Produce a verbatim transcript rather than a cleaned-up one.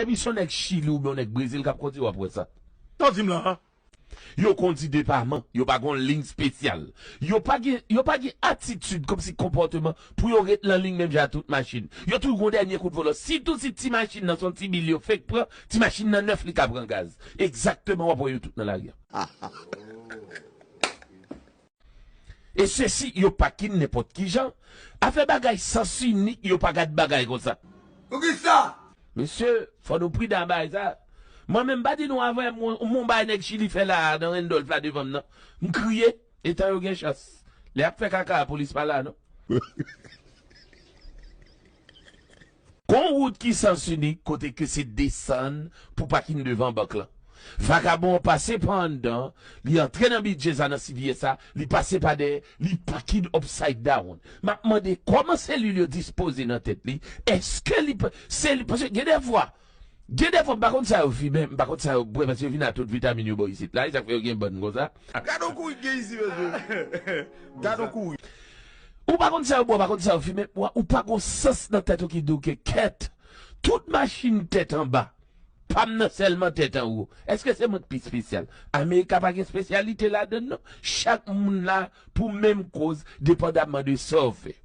Epi se yon nèg Chili oubyen yon nèg Brezil k ap kondi, w ap wè sa. Sa w di m la a? Yo kondi depaman, yo pa gon liy espesyal. Yo pa gen, yo pa gen atitid, kòmsi konpòteman, pou yo ret nan liy menm jan ak tout machin. Yo toujou gon dènye kout volan. Sitou si ti machin nan se yon ti bil yo fèk pran, ti machin nan nèf li ka pran gaz. Egzakteman, w ap wè yo tout nan lari a. E sesi, yo pa kin nenpòt ki jan. Afè bagay sans inik, yo pa gad bagay konsa. Poukisa? Mesye, fò nou pridan a bagay sa. Mwen menm, m pa di nou avè mwen, mwen bay nèg Chili fè la a nan Randolph la devan m nan. M kriye, etan yo gen chans. Lè y ap fè kaka a, polis pa la non. Gon wout ki sans inik kote ke se desann pou pakin devan bank lan. Vagabon an pase pa anndan, li antre nan bidjè sa nan C V S a, li pase pa dèyè, li pakin upside down. M ap mande kòman selil yo dispoze nan tèt li? Èske li pa- se li paske gen de fwa, gen de fwa m pa konn sa yo fimen, m pa konn sa yo bwè paske yo vin a tout vitamin yo bò isit la, e sa k fè yo gen bann konsa. Gade yon kouri k gen isi mesye. Gade yon kouri. Ou pa konn sa yo bwè, ou pa konn sa yo fimen, ou pa gon sans nan tèt ou ki di w ke kèt. Tout machin tèt anba. Pa m nan sèlman tèt anwo. Èske se mwen k pi espesyal? Amerika pa gen espesyalite ladann non. Chak moun la pou menm koz, depandamman de sa w fè.